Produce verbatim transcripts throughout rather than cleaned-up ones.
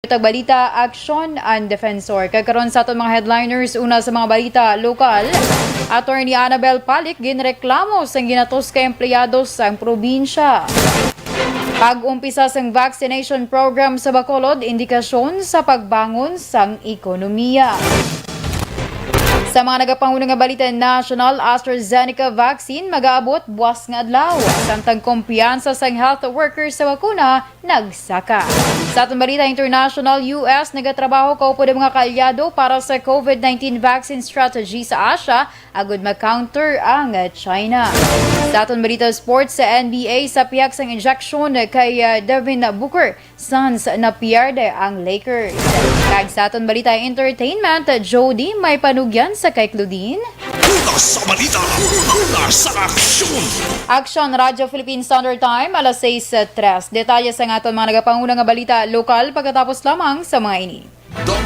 Tagbalita, Aksyon ang Defensor. Kag karon sa aton mga headliners, una sa mga balita lokal, Attorney Annabel Palik ginreklamo sang ginatos ka empleyado sang probinsya. Pag-umpisa sang vaccination program sa Bacolod, indikasyon sa pagbangon sang ekonomiya. Sa mga nagapanguna nga balita national, AstraZeneca vaccine magaabot buwas nga adlaw. Samtang kumpiyansa sang health workers sa bakuna nagsaka. Sa aton balita international, U S nagatrabaho kaupod ang mga kaalyado para sa COVID nineteen vaccine strategy sa Asia agud ma-counter ang China. Sa aton balita sports, sa N B A, sa pihak sang injection kay, uh, Devin Booker, Suns, napierde ang Lakers. Kag sa aton balita entertainment, Jody may panugyan sa kay Claudine. Una sa balita, una sa aksyon. Aksyon, Radyo Philippine Standard Time, alas sais tres. Detalye sa aton mga nagapanguna nga balita lokal pagkatapos lamang sa mga ini. Don't,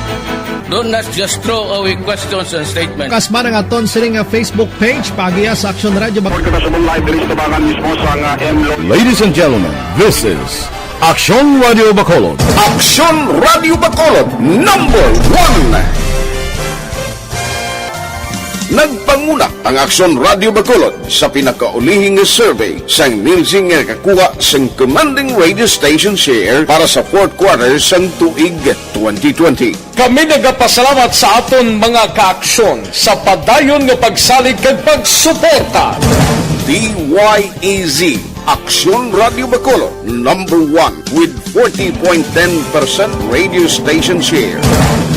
don't not just throw away questions and statements. Kasma nga aton sini nga Facebook page, paagiha sa Aksyon Radyo Bacolod. Report ka sa live diri sa Tabangan mismo sa nga M L O. Ladies and gentlemen, this is Aksyon Radyo Bacolod. Aksyon Radyo Bacolod, number one. Nagpanguna ang Aksyon Radyo Bacolod sa pinakaulihi nga survey sang Nielsen nga nakakuha sang commanding radio station share para sa fourth quarter sang tuig twenty twenty. Kami nagapasalamat sa aton mga kaaksyon sa padayon nga pagsalig kag pagsuporta. D Y E Z, Aksyon Radyo Bacolod, number one with forty point ten percent radio station share.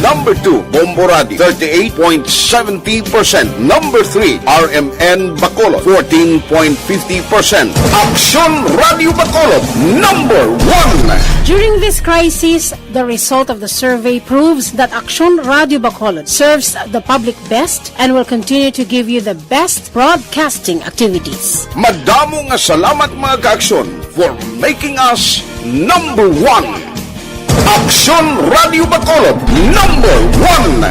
Number two, Bombo Radio, thirty-eight point seventy percent. Number three, R M N Bacolod, fourteen point fifty percent. Aksyon Radyo Bacolod, number one. During this crisis, the result of the survey proves that Aksyon Radyo Bacolod serves the public best and will continue to give you the best broadcasting activities. Madamo nga salamat, mga kaaksyon, for making us number one. Aksyon Radyo Bacolod, number one.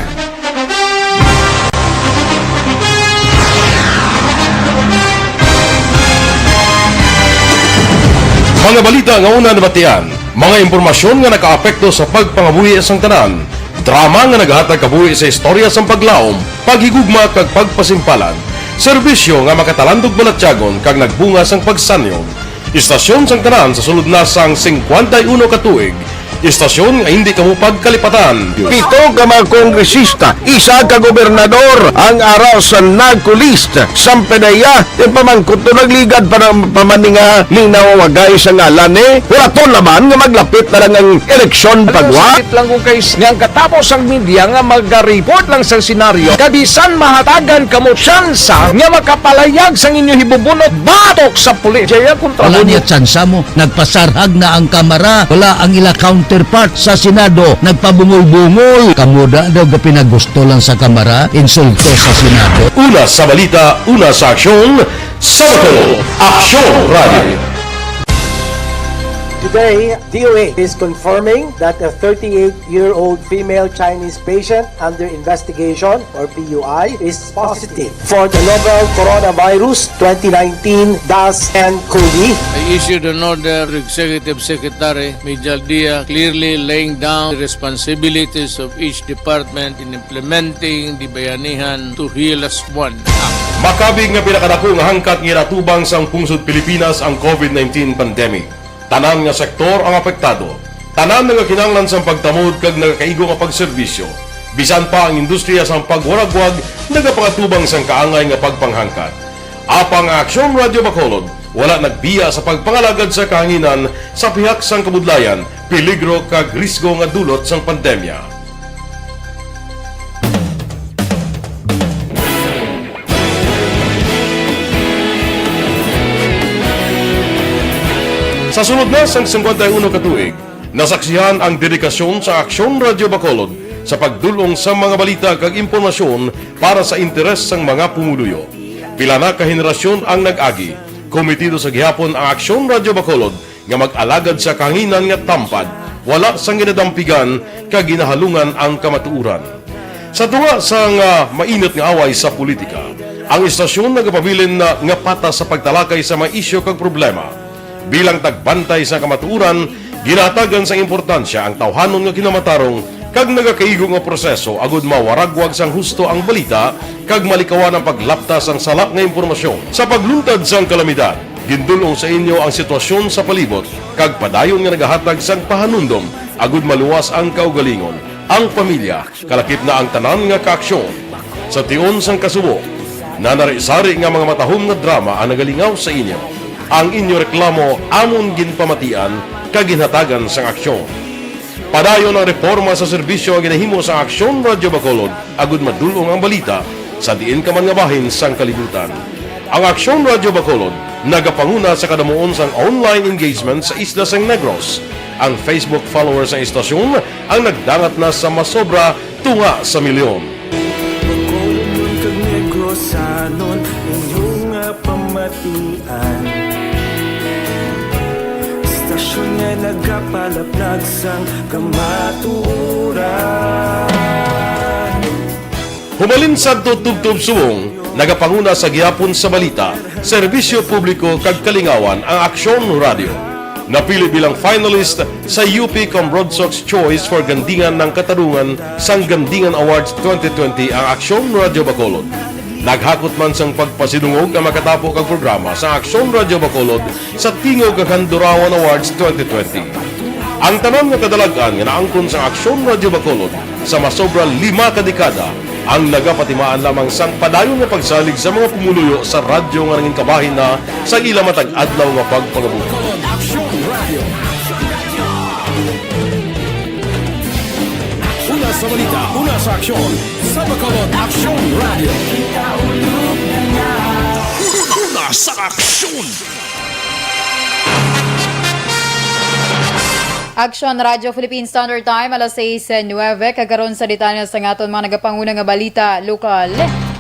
Mga balita nga una nabatian, mga impormasyon nga nakaapekto sa pagpangabuhi sang tanan, drama nga naghatag kabuhi sa istorya sang paglaom, paghigugma kag pagpasimpalan, serbisyo nga makatalandog balatyagon kag nagbunga sang pagsanyon. Istasyon sang tanan sa sulod na sang singkwenta y uno ka tuig. Istasyon nga hindi kamo pagkalipatan. Pito ka mga kongresista, isa ka gobernador ang ara sa NAGCO list. Sampedeya, yung pamangkot to nagligad pa ng pamaninga ning nawawagay sa ngalan ni. Wala to naman nga maglapit na lang ang eleksyon pagwa. Sakit lang kung kay nga ang katapos ang media nga maga-report lang sa senaryo, kabisan mahatagan kamo tsansa nga makapalayag sang inyo hibubunot batok sa pulis. Jaya kontra. Wala mo niya tsansa mo. Nagpasarhag na ang Kamara. Wala ang ila counterpart sa Senado. Nagpabungol-bungol. Kamo da daw gapinagusto lang sa Kamara, insulto sa Senado. Una sa balita, una sa aksyon, sa Bacolod, Aksyon Radio. Today, D O A is confirming that a thirty-eight-year-old female Chinese patient under investigation, or P U I, is positive for the novel coronavirus twenty nineteen dash N COVID. I issued an order to Executive Secretary Mijal Dia, clearly laying down the responsibilities of each department in implementing the Bayanihan to Heal As One Act. Makabig nga pinakadako nga hangkat nga ginatubang sang pungsod Pilipinas ang COVID nineteen pandemic. Tanan nga sektor ang apektado. Tanan nga kinahanglan sang pagtamod kag nagakaigo nga pagserbisyo. Bisan pa ang industriya sang pagwaragwag nagapangatubang sang kaangay nga pagpanghangkat. Apang ang Aksyon Radio Bacolod wala nagbiya sa pagpangalagad sa kahanginan sa pihak sang kabudlayan, peligro kag risgo nga dulot sang pandemya. Sa sulod na sang singkwenta y uno ka tuig, nasaksihan ang dedikasyon sa Aksyon Radio Bacolod sa pagdul-ong sa mga balita kag impormasyon para sa interes sang mga pumuluyo. Pila na ka henerasyon ang nag-agi, kometido sa gihapon ang Aksyon Radio Bacolod nga mag-alagad sa kahanginan nga tampad, wala sang ginadampigan kag ginahalungan ang kamatuoran. Sa tunga sang, ah, mainit nga away sa politika, ang istasyon nagapabilin na nga patas sa pagtalakay sa mga isyu kag problema. Bilang tagbantay sa kamatuoran, Ginahatagan sang importansya ang tawhanon nga kinamatarong kag nagakaigo nga proseso agud mawaragwag sang husto ang balita kag malikawan ang paglapta sang sala nga impormasyon. Sa pagluntad sang kalamidad, gindul-ong sa inyo ang sitwasyon sa palibot kag padayon nga nagahatag sang pahanumdom agud maluwas ang kaugalingon, ang pamilya, kalakip na ang tanan nga kaaksyon. Sa tion sang kasubo, nanari-sari nga mga matahom nga drama ang nagalingaw sa inyo. Ang inyo reklamo amon ginpamatian kag ginhatagan sang aksyon. Padayon ang reporma sa serbisyo nga ginahimo sang Aksyon Radyo Bacolod agud madul-ong ang balita sa diin ka man nga bahin sang kalibutan. Ang Aksyon Radyo Bacolod nagapanguna sa kadamuon sang online engagement sa isla sang Negros. Ang Facebook followers sang istasyon ang nagdangat na sa masobra tunga sa milyon. Bacolodnon kag Negrosanon, inyo nga pamatian. Istasyon nga nagapalaplag sang kamatuoran. Humalin sadto tubtob subong, nagapanguna sa gihapon sa balita, serbisyo publiko kag kalingawan ang Aksyon Radyo. Napili bilang finalist sa U P Cambrodsoc's Choice for Gandingan ng Katarungan sang Gandingan Awards twenty twenty ang Aksyon Radyo Bacolod. Naghakot man sang pagpasidungog ang makatapo kag programa sa Aksyon Radyo Bacolod sa Tingog kag Handurawan Awards twenty twenty. Ang tanan nga kadalag-an nga naangkon sang Aksyon Radyo Bacolod sa masobra lima ka dekada ang nagapatimaan lamang sang padayon nga pagsalig sa mga pumuluyo sa radyo nga nangin kabahin na sa ila matag adlaw nga pagpangabuhi. Una sa balita, una sa aksyon, sa Bacolod Aksyon Radio. Una sa aksyon. Aksyon Radio Philippine Standard Time, alas sais nuebe. Kag karon sa detalye sa aton mga nagapanguna nga balita lokal.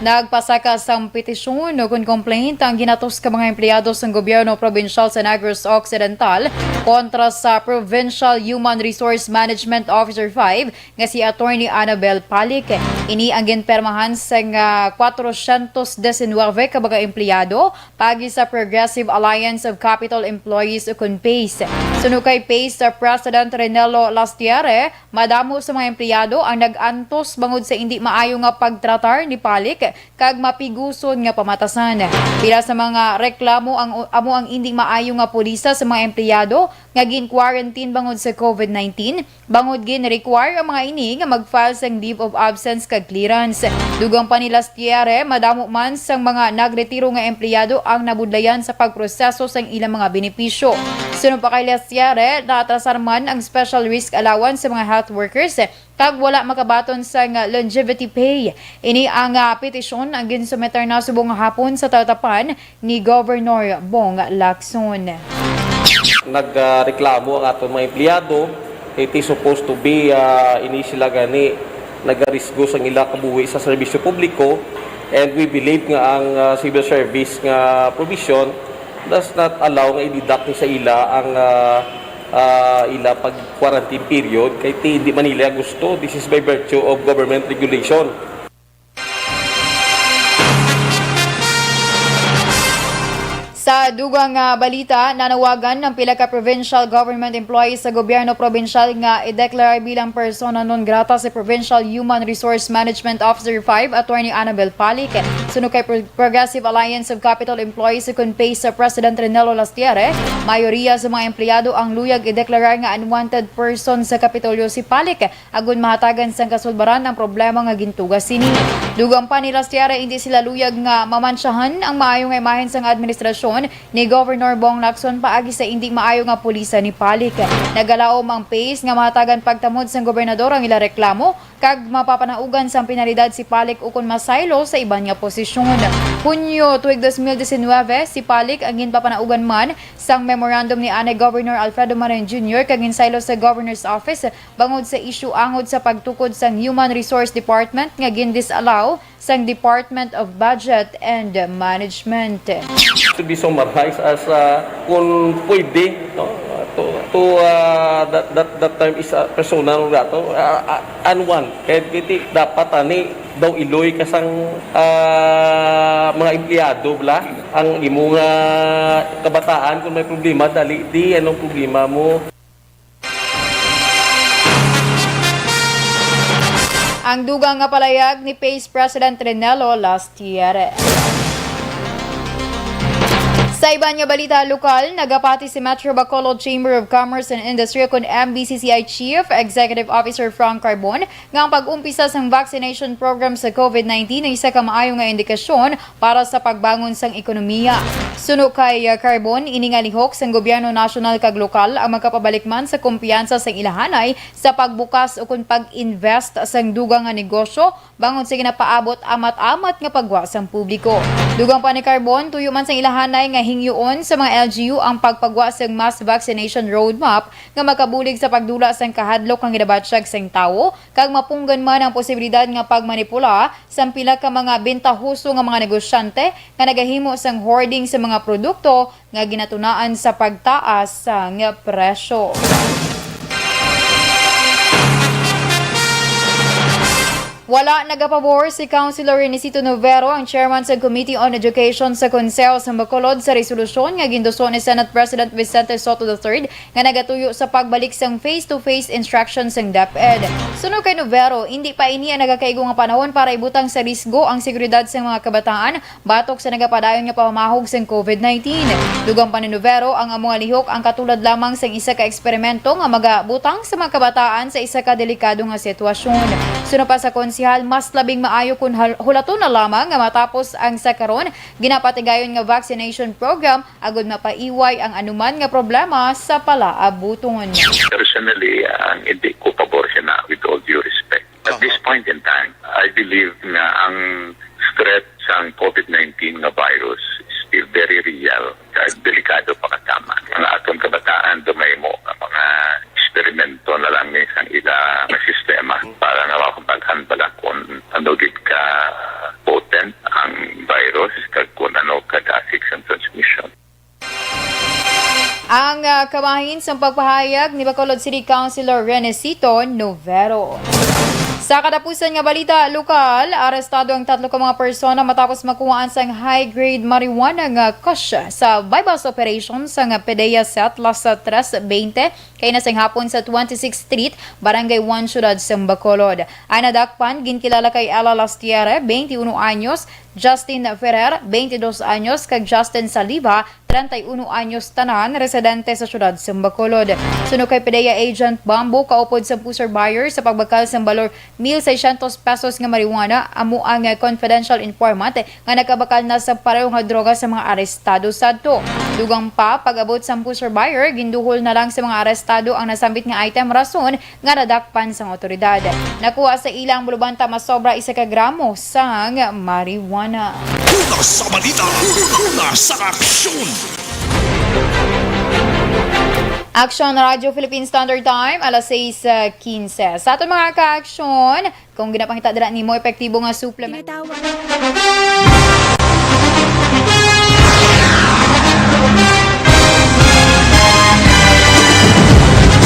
Nagpasaka sang petisyon o kon complaint ang ginatos ka mga empleyado sang gobyerno probinsyal sa Negros Occidental kontra sa Provincial Human Resource Management Officer five nga si Attorney Annabel Palik. Ini ang ginpermahan sang, ah, kwatrosyentos disinwebe ka mga empleyado paagi sa Progressive Alliance of Capitol Employees ukon PACE. Suno kay PACE President Renelo Lastiere, madamo sa mga empleyado ang nag-antos bangod sa indi maayo nga pagtratar ni Palik kag mapiguson nga pamatasan. Pila sa mga reklamo ang, amo ang indi maayo nga pulisa sa mga empleyado nga gin-quarantine bangod sa COVID nineteen, bangod gin-require ang mga ini nga mag-file sang leave of absence kag clearance. Dugang pa ni Lastiere, madamo man sang mga nagretiro nga empleyado ang nabudlayan sa pagproseso sang ilang mga benepisyo. Suno pa kay Lastiere, naatrasar man ang special risk allowance sa mga health workers kag wala makabaton sang longevity pay. Ini ang, ah, petisyon ang ginsumiter na subong nga hapon sa talatapan ni Governor Bong Lacson. Nagreklamo ang aton mga empleyado. It is supposed to be, ah, ini sila gani nagarisgo sa ila kabuhi sa serbisyo publiko, and we believe nga ang, ah, civil service nga provision does not allow nga i-deduct ni sa ila ang, ah, ah, ila pag-quarantine period kay ti-, hindi man nila gusto. This is by virtue of government regulation. Sa dugang nga balita, nanawagan ang pila ka provincial government employees sa gobyerno probinsyal nga i-declare bilang persona non grata si Provincial Human Resource Management Officer five, Attorney Annabel Palik. Suno kay Pro-, Progressive Alliance of Capitol Employees ukon PACE President Renelo Lastiere, mayoriya sa mga empleyado ang luyag i-deklarar nga unwanted person sa Kapitolyo si Palik. Agon mahatagan sang kasulbaran ang problema nga gintuga sini. Dugang pa ni Lastiere, indi sila luyag nga mamansyahan ang maayo nga imahen sang administrasyon ni Governor Bong Lacson paagi sa indi maayo nga pulisa ni Palik. Nagalaom ang PACE nga mahatagan pagtamod sang gobernador ang ila reklamo kag mapapanaugan sang penalidad si Palik ukon masaylo sa iban nga posisyon. Hunyo tuig dos mil disinwebe, si Palik ang ginpapanaugan man sang memorandum ni anay Governor Alfredo Marin Junior kag ginsaylo sa Governor's Office bangod sa isyu angod sa pagtukod sang Human Resource Department nga gin-disallow sang Department of Budget and Management. To be summarized as, uh, kung pwede, no, to, to, uh, that, that, that time is, uh, persona non grata, uh, uh, unwanted. Kaya dapat ani daw iloy ka sang, uh, mga empleyado bala ang imo nga kabataan, kung may problema, dali di, anong problema mo? Ang dugang nga palayag ni PACE President Renelo Lastiere. Sa iban nga balita lokal, nagapati si Metro Bacolod Chamber of Commerce and Industry, kun M B C C I Chief Executive Officer Frank Carbon, nga ang pag-umpisa sang vaccination program sa COVID nineteen ay isa ka maayo nga indikasyon para sa pagbangon sang ekonomiya. Suno kay, uh, Carbon, ini nga lihok sang gobyerno nasyonal kag lokal ang magapabalik man sa kumpiyansa sang ilahanay sa pagbukas ukon pag-invest sang dugang nga negosyo, bangon sa ginapaabot amat-amat nga pagwa sang publiko. Dugang pa ni Carbon, tuyo man sang ilahanay nga hingyoon sa mga L G U ang pagpagwa sang mass vaccination roadmap nga makabulig sa pagdula sang kahadlok nga ginabatyag sang tawo, kag mapunggan man ang posibilidad nga pagmanipula sang pila ka mga bentahoso nga mga negosyante nga nagahimo sang hoarding sa mga produkto nga ginatunaan sa pagtaas sang presyo. Wala nagapabor si Councilor Renesito Novero, ang chairman sa Committee on Education sa Konseho sa Bacolod, sa resolusyon nga ginduso ni Senate President Vicente Sotto the third nga nagatuyo sa pagbalik sang face-to-face instruction sang DepEd. Suno kay Novero, indi pa ini ang nagakaigo nga panahon para ibutang sa risgo ang seguridad sang mga kabataan batok sa nagapadayon nga pamahog sang COVID nineteen. Dugang pa ni Novero, ang amo nga lihok ang katulad lamang sang isa ka eksperimento nga magabutang sa mga kabataan sa isa ka delikado nga sitwasyon. Suno pa sa konsehal, mas labing maayo kon hal-, hulaton na lamang nga matapos ang sa karon ginapatigayon nga vaccination program agud mapaiway ang anuman nga problema sa palaabuton. Personally, ang hindi ko pabor sina, with all due respect. At this point in time, I believe nga ang threat sang COVID nineteen nga virus is still very real. Kag delikado pa katama. Ang aton kabataan, dumay mo nga mga eksperimento na lang ni sang ila nga sistema para nga mapag-handle kung ano gid ka potent ang virus kag kung ano ka dasig sang transmission. Ang, ah, kabahin sang pagpahayag ni Bacolod City Councilor Renesito Novero. Sa katapusan nga balita lokal, arestado ang tatlo ka mga persona matapos makuhaan sang high-grade marijuana nga kush sa buy-bust operation sang PDEA set last sa tres twenty, kay na sang hapon sa twenty-sixth Street, Barangay one, Siyudad sang Bacolod. Ang nadakpan, ginkilala kay Ella Lastiere, twenty-one anyos, Justin Ferrer, twenty-dos anyos, kag Justin Saliva, treinta y uno anyos, tanan residente sa siyudad sang Bacolod. Suno kay PDEA Agent Bambo, kaupod sang pusher buyer sa pagbakal sang balor mil seiscientos pesos nga marijuana, amo ang confidential informant nga nagkabakal na sa pareho nga droga sa mga arestado sadto. Dugang pa, pag-abot sang pusher buyer, ginduhol na lang sa mga arestado ang nasambit nga item, rason nga nadakpan sang awtoridad. Nakuha sa ila ang bulubanta masobra isa ka gramo sang marijuana. Una sa balita, una sa aksyon. Aksyon Radyo Philippine Standard Time, alas sais quince. Sa aton mga ka-aksyon, kung ginapangita dira nimo epektibo nga suplement. Tinatawag.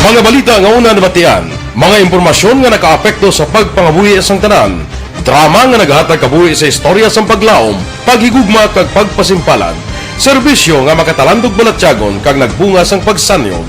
Mga balita nga una nabatian, mga impormasyon nga nakaapekto sa pagpangabuhi sang tanan, drama nga nagahatag kabuhi sa istorya sang paglaom, paghigugma kag pagpasimpalan, serbisyo nga makatalandog balatyagon kag nagbunga sang pagsanyog.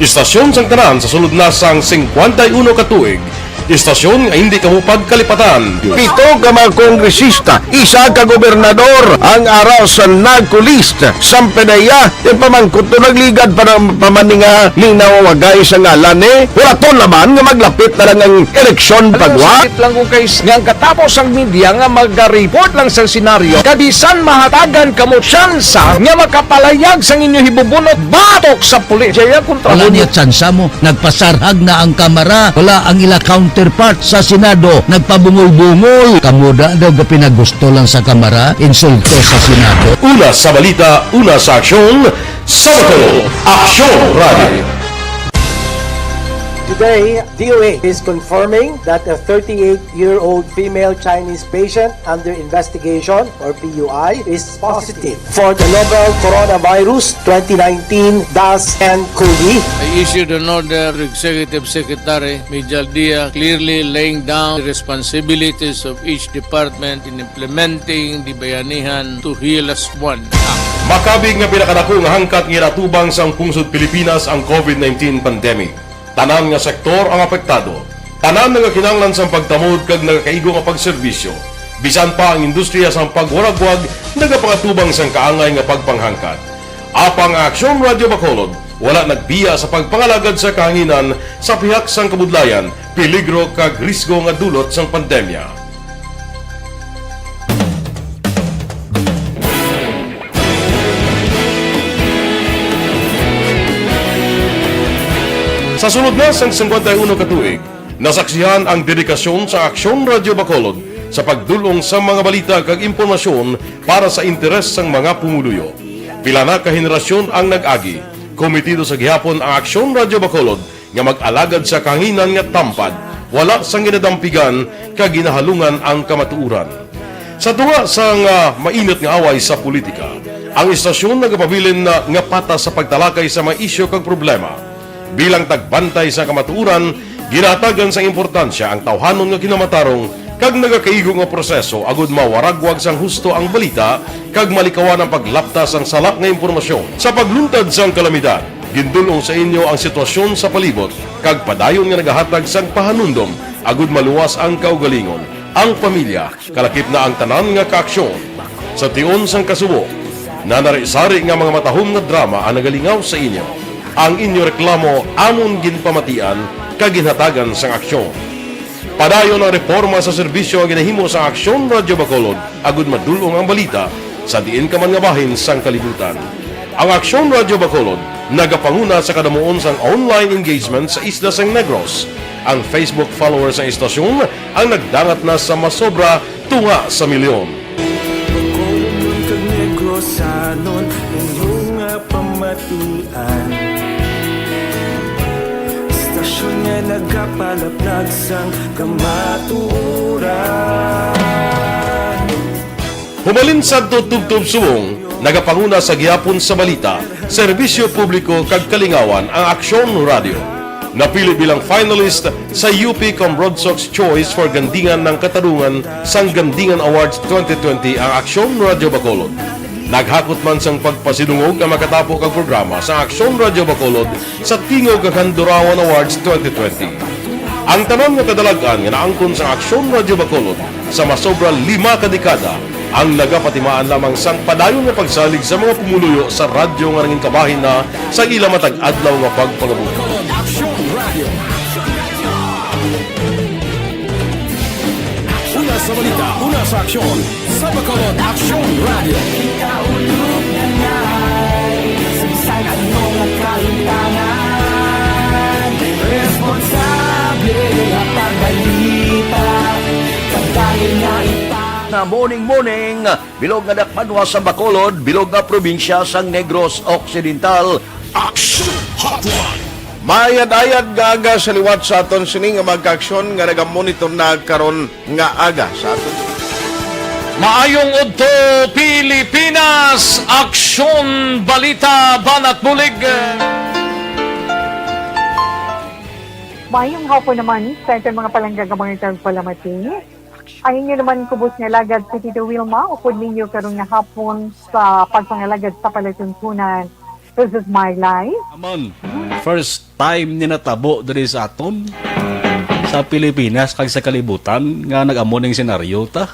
Istasyon sang tanan sa sulod na sang singkwenta y uno ka tuig. Istasyon nga hindi kamo pagkalipatan. Pito ka mga kongresista, isa ka gobernador, ang ara sa NAGCO list sang PDEA, yung pamangkot to nagligad pa ng pamaninga ni nawawagay sa ngalan ni. Wala to naman nga maglapit na lang ang eleksyon pagwa. Sakit lang kung kay nga ang katapos ang media nga maga-report lang sa senaryo, kabisan mahatagan kamo tsansa nga makapalayag sang inyo hibubunot batok sa pulis. Jaya kontra Wala mo. Niya tsansa mo. Nagpasarhag na ang Kamara. Wala ang ila counterpart sa Senado. Nagpabungol-bungol. Kamo da daw ga pinagusto lang sa Kamara, insulto sa Senado. Una sa balita, una sa aksyon, Sabado, Aksyon Radio. Today, D O A is confirming that a thirty-eight-year-old female Chinese patient under investigation, or P U I, is positive for the novel coronavirus twenty nineteen dash N COVID. I issued an order to Executive Secretary Mijal Dia, clearly laying down the responsibilities of each department in implementing the Bayanihan to Heal as One Act. Makabig nga pinakadako nga hangkat nga ginatubang sang pungsod Pilipinas ang COVID nineteen pandemic. Tanan nga sektor ang apektado. Tanan nagakinahanglan sang pagtamod kag nagakaigo nga pagserbisyo. Bisan pa ang industriya sang pagwaragwag nagapangatubang sang kaangay nga pagpanghangkat. Apang ang Aksyon Radyo Bacolod wala nagbiya sa pagpangalagad sa kahanginan sa pihak sang kabudlayan, peligro kag risgo nga dulot sang pandemya. Sa sulod na sang singkwenta y uno ka tuig, nasaksihan ang dedikasyon sa Aksyon Radyo Bacolod sa pagdul-ong sa mga balita kag impormasyon para sa interes sang mga pumuluyo. Pila na ka henerasyon ang nag-agi, komitido sa gihapon ang Aksyon Radyo Bacolod nga mag-alagad sa kahanginan nga tampad, wala sang ginadampigan kag ginahalungan ang kamatuoran. Sa tunga sang, ah, mainit nga away sa politika, ang istasyon nagapabilin na nga patas sa pagtalakay sa mga isyu kag problema. Bilang tagbantay sa kamatuoran, ginahatagan sang importansya ang tawhanon nga kinamatarong kag nagakaigo nga proseso agud mawaragwag sang husto ang balita kag malikawan ang paglapta sang sala nga impormasyon. Sa pagluntad sang kalamidad, gindul-ong sa inyo ang sitwasyon sa palibot kag padayon nga nagahatag sang pahanumdom agud maluwas ang kaugalingon, ang pamilya, kalakip na ang tanan nga kaaksyon. Sa tion sang kasubo, nanari-sari nga mga matahom nga drama ang nagalingaw sa inyo. Ang inyo reklamo amon ginpamatian kag ginhatagan sang aksyon. Padayon ang reporma sa serbisyo nga ginahimo sang Aksyon Radyo Bacolod agud madul-ong ang balita sa diin ka man nga bahin sang kalibutan. Ang Aksyon Radyo Bacolod nagapanguna sa kadamuon sang online engagement sa isla sang Negros. Ang Facebook followers sang istasyon ang nagdangat na sa masobra tunga sa milyon. Bacolodnon kag Negrosanon, inyo nga pamatian. Istasyon nga nagapalaplag sang kamatuoran. Hubalin sadto tubtob subong, nagapanguna sa gihapon sa balita, serbisyo publiko kag kalingawan ang Aksyon Radyo. Napili bilang finalist sa U P Comrod Sox Choice for Gandingan ng Katarungan sang Gandingan Awards twenty twenty ang Aksyon Radyo Bacolod. Naghakot man sang pagpasidungog ang makatapo kag programa sa Aksyon Radyo Bacolod sa Tingog kag Handurawan Awards twenty twenty. Ang tanan nga kadalag-an nga naangkon sang Aksyon Radyo Bacolod sa masobra lima ka dekada ang nagapatimaan lamang sang padayon nga pagsalig sa mga pumuluyo sa radyo nga nangin kabahin na sa ila matag adlaw nga pagpangabuhi. Aksyon Radio. Una sa balita, una sa aksyon, sa Bacolod Aksyon Radio. Responsable nga pagbalita, pagdali na ipa- Na morning, morning, bilog nga dakbanwa sa Bacolod, bilog nga probinsya sang Negros Occidental. Action Hotline. Maayad-ayad nga aga sa liwat sa aton sini nga mga kaaksyon nga nagamonitor na karon nga aga sa aton. Maayong udto, Pilipinas! Aksyon, balita, banat bulig. Maayong hapon naman sa aton mga palangga nga mga tagpalamati. Ang inyo naman kubos nga alagad si Tito Wilma, upod ninyo karon nga hapon sa pagpangalagad sa palatuntunan. This is my life. Amon, first time ni natabo diri sa aton, sa Pilipinas kag sa kalibutan nga nag-amo ning senaryo ta.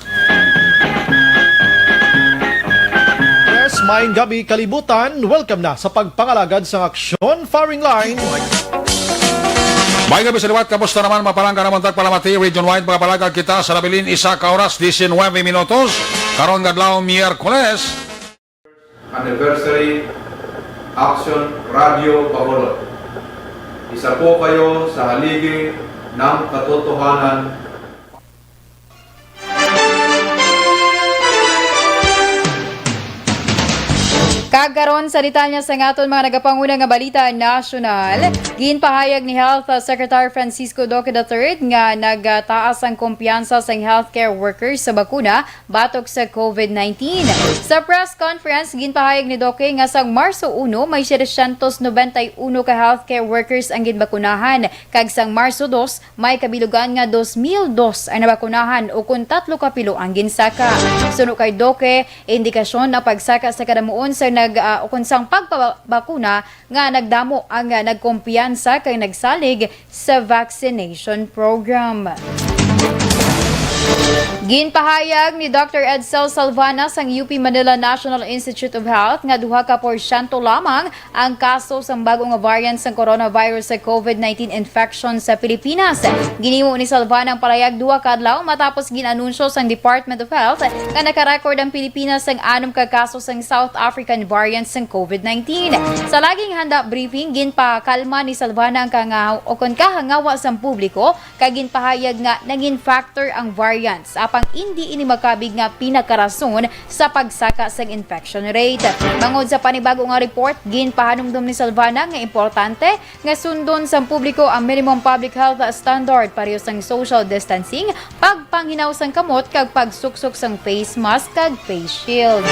Yes, maayong gabi kalibutan. Welcome na sa pagpangalagad sang aksyon firing line. Maayong gabi sa liwat. Kamusta naman, mapalangga naman tagpalamati, region wide, mga palagad kita sa nabilin isa ka oras, diecinueve minutos. Karon nga adlaw, Miyerkules. Anniversary Action Radio Bacolod. Isa po kayo sa haligi ng katotohanan. Kag karon sa detalye sa aton mga nagapanguna nga balita nasyonal, ginpahayag ni Health Secretary Francisco Duque the third nga nagtaas ang kumpiyansa sang healthcare workers sa bakuna batok sa COVID nineteen. Sa press conference, ginpahayag ni Duque nga sang Marso uno may setecientos noventa y uno ka healthcare workers ang ginbakunahan, kag sang Marso dos, may kabilugan nga dos mil dos ang nabakunahan, ukon tatlo ka pilo ang ginsaka. Suno kay Duque, indikasyon ang pagsaka sa kadamuon sang nag, ah, ukon sang pagpabakuna nga nagdamo ang, ah, nagkumpiyansa kag nagsalig sa vaccination program. Ginpahayag ni Doctor Edsel Salvana sang U P Manila National Institute of Health nga duha ka porsyento lamang ang kaso sang bago nga variant sang coronavirus sa covid nineteen infection sa Pilipinas. Ginhimo ni Salvana ang palayag duha ka adlaw matapos gin-anunsyo sang Department of Health nga naka-record ang Pilipinas sang anom ka kaso sang South African variant sang covid nineteen. Sa laging handa briefing, ginpakalma ni Salvana ang kangaw-, o kon kahangawa sang publiko kag ginpahayag nga naging factor ang variants, apang indi ini makabig nga pinakarason sa pagsaka sang infection rate. Bangod sa panibago nga report, ginpahanumdom ni Salvana nga importante nga sundon sang publiko ang minimum public health standard, pareho sang social distancing, pagpanghinaw sang kamot kag pagsuksok sang face mask kag face shield.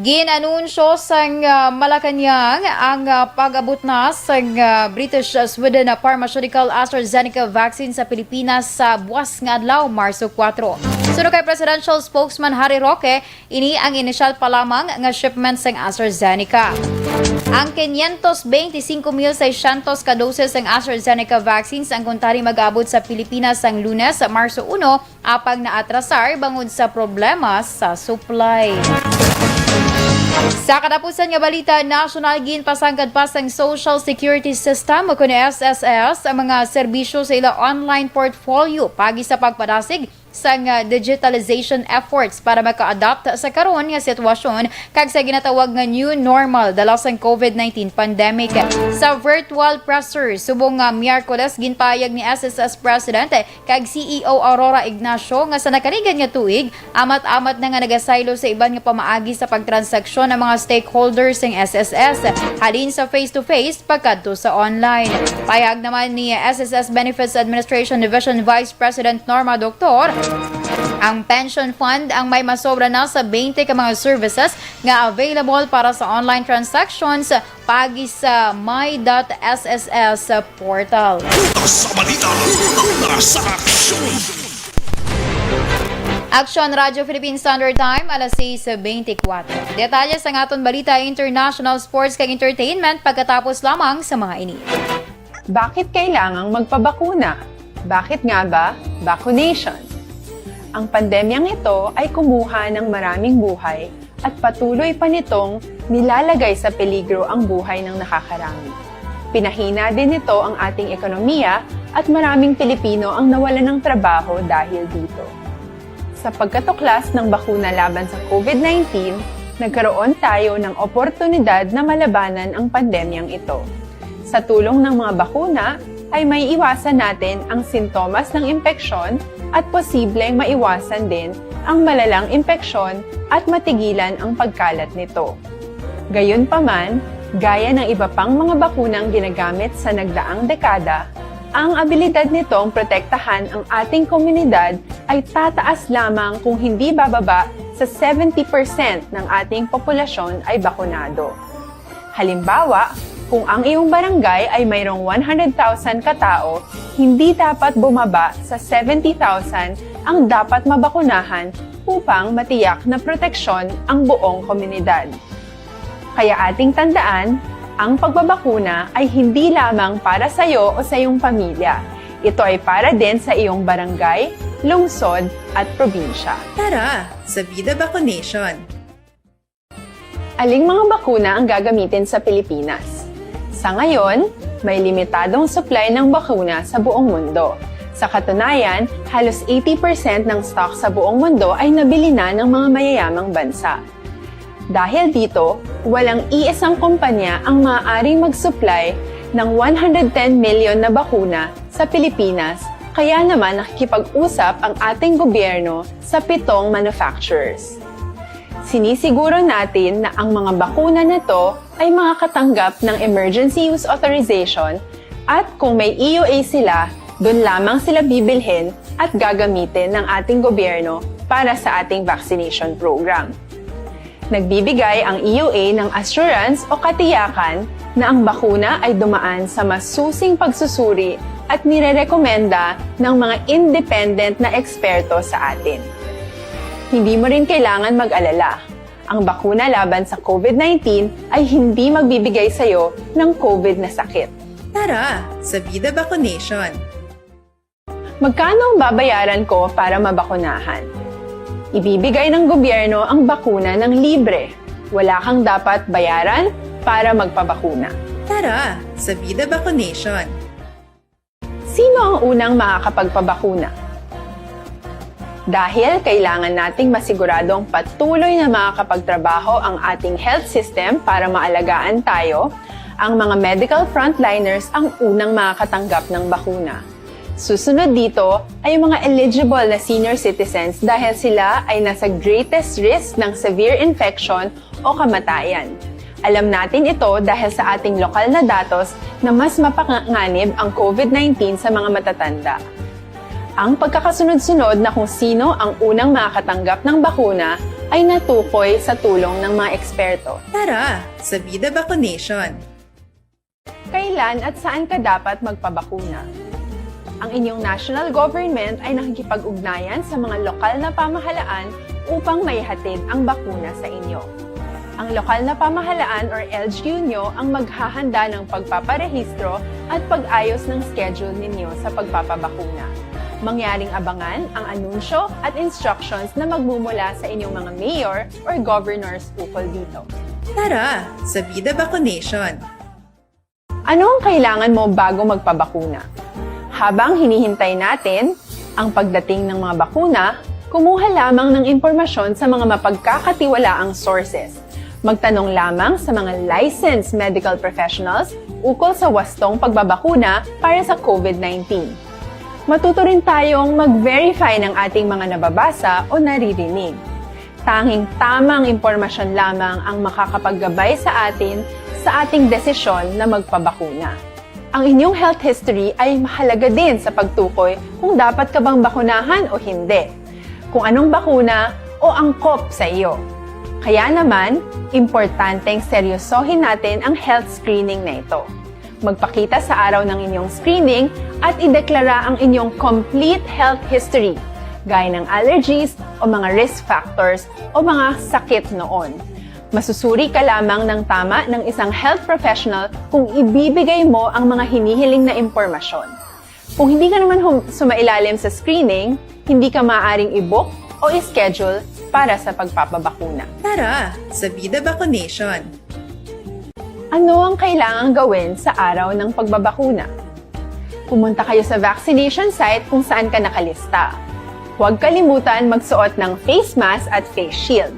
Gin-anunsyo sang, ah, Malacañang ang, ah, pag-abot na sang, ah, British, ah, Sweden, ah, pharmaceutical AstraZeneca vaccine sa Pilipinas sa buwas nga adlaw, Marso kuwatro. Suno kay Presidential Spokesman Harry Roque, ini ang inisyal pa lamang nga shipment sang AstraZeneca. Ang quinientos veinticinco mil seiscientos ka doses sang AstraZeneca vaccines ang kuntani mag-abot sa Pilipinas sang Lunes, Marso uno, apang naatrasar bangod sa problema sa supply. Sa katapusan nga balita nasyonal, ginpasangkad pa sang Social Security System o kon S S S ang mga serbisyo sa ila online portfolio paagi sa pagpadasig sang, ah, digitalization efforts para maka-adapt sa karon nga sitwasyon kag sa ginatawag nga new normal dala sang covid nineteen pandemic. Sa virtual presser subong nga Miyerkules, ginpahayag ni S S S President kag C E O Aurora Ignacio nga sa nakaligad nga tuig, amat-amat na nga nagasaylo sa iban nga pamaagi sa pagtransaksyon ang mga stakeholders sang S S S, halin sa face-to-face pagkadto sa online. Pahayag naman ni S S S Benefits Administration Division Vice President Norma Doctor, ang pension fund ang may masobra na sa twenty ka mga services nga available para sa online transactions paagi sa my dot S S S portal. Una sa balita, una sa aksyon. Aksyon, Radyo Philippine Standard Time, alas sais beintikwatro. Detalye sang aton balita, international, sports, kag entertainment pagkatapos lamang sa mga ini. Bakit kailangang magpabakuna? Bakit nga ba vaccination? Ang pandemyang ito ay kumuha ng maraming buhay at patuloy pa nitong nilalagay sa peligro ang buhay ng nakakarami. Pinahina din nito ang ating ekonomiya at maraming Pilipino ang nawalan ng trabaho dahil dito. Sa pagkatuklas ng bakuna laban sa covid nineteen, nagkaroon tayo ng oportunidad na malabanan ang pandemyang ito. Sa tulong ng mga bakuna, ay maiiwasan natin ang sintomas ng impeksyon at posibleng maiwasan din ang malalang impeksyon at matigilan ang pagkalat nito. Gayunpaman, gaya ng iba pang mga bakunang ginagamit sa nagdaang dekada, ang abilidad nitong protektahan ang ating komunidad ay tataas lamang kung hindi bababa sa seventy percent ng ating populasyon ay bakunado. Halimbawa, kung ang iyong barangay ay mayroong one hundred thousand ka tao, hindi dapat bumaba sa seventy thousand ang dapat mabakunahan upang matiyak na proteksyon ang buong komunidad. Kaya ating tandaan, ang pagbabakuna ay hindi lamang para sa iyo o sa iyong pamilya. Ito ay para din sa iyong barangay, lungsod, at probinsya. Tara sa Vida Vaccination! Aling mga bakuna ang gagamitin sa Pilipinas? Sa ngayon, may limitadong supply ng bakuna sa buong mundo. Sa katunayan, halos eighty percent ng stock sa buong mundo ay nabili na ng mga mayayamang bansa. Dahil dito, walang iisang kumpanya ang maaaring mag-supply ng one hundred ten million na bakuna sa Pilipinas, kaya naman nakikipag-usap ang ating gobyerno sa pitong manufacturers. Sinisiguro natin na ang mga bakuna na to ay makakatanggap ng emergency use authorization at kung may E U A sila, doon lamang sila bibilhin at gagamitin ng ating gobyerno para sa ating vaccination program. Nagbibigay ang E U A ng assurance o katiyakan na ang bakuna ay dumaan sa masusing pagsusuri at nirerekomenda ng mga independent na eksperto sa atin. Hindi mo rin kailangan mag-alala. Ang bakuna laban sa COVID nineteen ay hindi magbibigay sa iyo ng COVID na sakit. Tara sa Vida Vaccination! Magkano ang babayaran ko para mabakunahan? Ibibigay ng gobyerno ang bakuna ng libre. Wala kang dapat bayaran para magpabakuna. Tara sa Vida Vaccination! Sino ang unang makakapagpabakuna? Dahil kailangan nating masiguradong patuloy na makakapagtrabaho ang ating health system para maalagaan tayo, ang mga medical frontliners ang unang makakatanggap ng bakuna. Susunod dito ay ang mga eligible na senior citizens dahil sila ay nasa greatest risk ng severe infection o kamatayan. Alam natin ito dahil sa ating lokal na datos na mas mapanganib ang COVID nineteen sa mga matatanda. Ang pagkakasunod-sunod na kung sino ang unang makakatanggap ng bakuna ay natukoy sa tulong ng mga eksperto. Tara sa Vida Vaccination! Kailan at saan ka dapat magpabakuna? Ang inyong national government ay nakikipag-ugnayan sa mga lokal na pamahalaan upang maihatid ang bakuna sa inyo. Ang lokal na pamahalaan or L G U nyo ang maghahanda ng pagpaparehistro at pag-ayos ng schedule ninyo sa pagpapabakuna. Mangyaring abangan ang anunsyo at instructions na magmumula sa inyong mga mayor or governors ukol dito. Tara sa Vida Vaccination! Ano ang kailangan mo bago magpabakuna? Habang hinihintay natin ang pagdating ng mga bakuna, kumuha lamang ng impormasyon sa mga mapagkakatiwalaang sources. Magtanong lamang sa mga licensed medical professionals ukol sa wastong pagbabakuna para sa COVID nineteen. Matuto rin tayong mag-verify ng ating mga nababasa o naririnig. Tanging tamang impormasyon lamang ang makakapaggabay sa atin sa ating desisyon na magpabakuna. Ang inyong health history ay mahalaga din sa pagtukoy kung dapat ka bang bakunahan o hindi, kung anong bakuna o angkop sa iyo. Kaya naman, importanteng seryosohin natin ang health screening na ito. Magpakita sa araw ng inyong screening at ideklara ang inyong complete health history, gaya ng allergies o mga risk factors o mga sakit noon. Masusuri ka lamang ng tama ng isang health professional kung ibibigay mo ang mga hinihiling na impormasyon. Kung hindi ka naman hum- sumailalim sa screening, hindi ka maaaring i-book o i-schedule para sa pagpapabakuna. Tara sa Vida Vaccination! Ano ang kailangang gawin sa araw ng pagbabakuna? Pumunta kayo sa vaccination site kung saan ka nakalista. Huwag kalimutan magsuot ng face mask at face shield.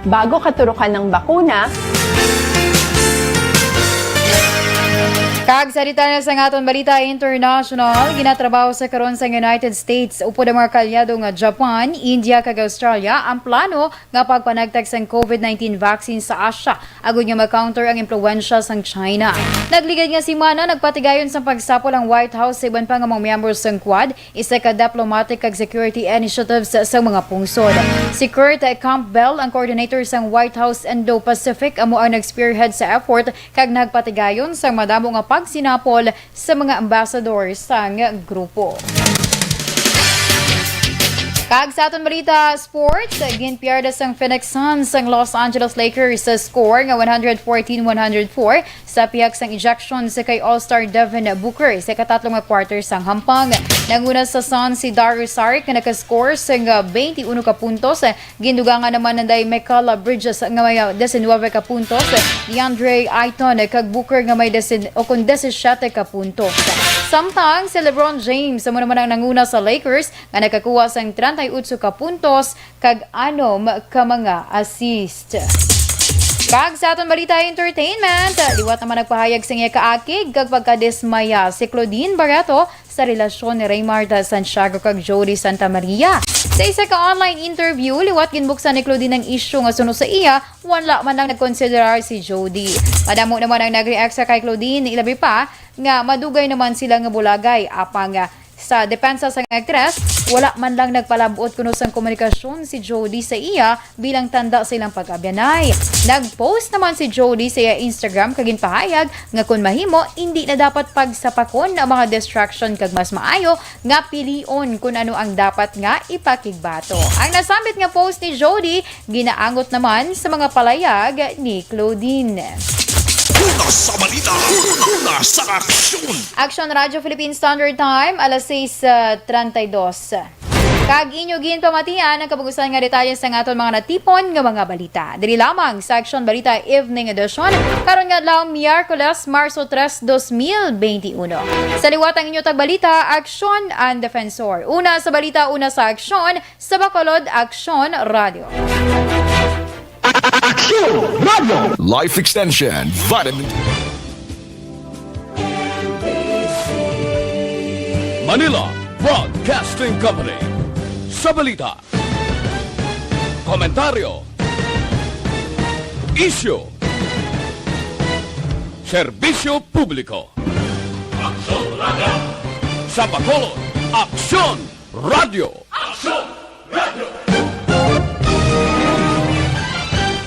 Bago katurukan ng bakuna, Kag sa detalye sang aton balita international, ginatrabaho sa karon sa United States upod ang mga kaalyado nga Japan, India, kag Australia ang plano nga pagpanagtag sang COVID nineteen vaccine sa Asia, agud nga ma-counter ang impluwensya sang China. Nagligad nga semana, nagpatigayon sang pagsapol ang White House sa iban pa nga mga miyembro sang Quad, isa ka diplomatic kag security initiatives sa mga pungsod. Si Kurt Campbell, ang coordinator sang White House Indo-Pacific, amo ang nag-spearhead sa effort kag nagpatigayon sang madamo nga pagsinapol sa mga ambassador sang grupo. Kag sa aton balita sports, ginpiarda sang Phoenix Suns ang Los Angeles Lakers sa score nga one hundred fourteen one hundred four sa pihak sang ejections kay All-Star Devin Booker sa ikatatlo nga quarter sang hampang. Nanguna sa Suns si Dario Saric nga naka-score sang twenty-one ka puntos. Gindugangan naman ni Mikal Bridges nga may diecinuebe ka puntos, DeAndre Ayton kag Booker nga may desen, o kon disisyete ka puntos. Samtang si LeBron James amo naman ang nanguna sa Lakers nga nakakuha sang treinta y ocho ka puntos kag anom ka mga assist. Kag sa aton balita entertainment, liwat naman nagpahayag sa iya kaakig kag pagkadismaya si Claudine Barreto sa relasyon ni Raymart Santiago kag Jody Santa Maria. Sa isa ka online interview, liwat ginbuksan ni Claudine ang isyu nga suno sa iya, wala man lang nagkonsiderar si Jody. Madamo naman ang nag-react sa kay Claudine, ilabi pa nga madugay naman sila nga bulagay, apang, ah, sa depensa sang aktres, Wala man lang nagpalab-ot kuno sang komunikasyon si Jody sa iya bilang tanda sa ilang pag-abyanay. Nag-post naman si Jody sa iya Instagram kag ginpahayag nga kun mahimo, indi na dapat pagsapakon ang mga distraction kag mas maayo nga pilion kun ano ang dapat nga ipakigbato. Ang nasambit nga post ni Jody ginaangot naman sa mga palayag ni Claudine. Una sa balita, una sa aksyon. Aksyon Radyo Philippine Standard Time, alas sais, ah, treinta y dos. Kag inyo ginpamatian ang kabug-usan nga detalye sa aton mga natipon nga mga balita. Diri lamang sa Aksyon Balita Evening Edition, karon nga adlaw, Miyerkules, Marso tres, dos mil beinti uno. Sa liwat ang inyo tagbalita, Aksyon ang Defensor. Una sa balita, una sa aksyon, sa Bacolod Aksyon Radyo. Aksyon Radio. Life Extension Vitamin Manila Broadcasting Company. Sa balita, komentaryo, isyu, serbisyo publiko. Aksyon Radio. Sa Bacolod, Aksyon Radio. Aksyon Radio.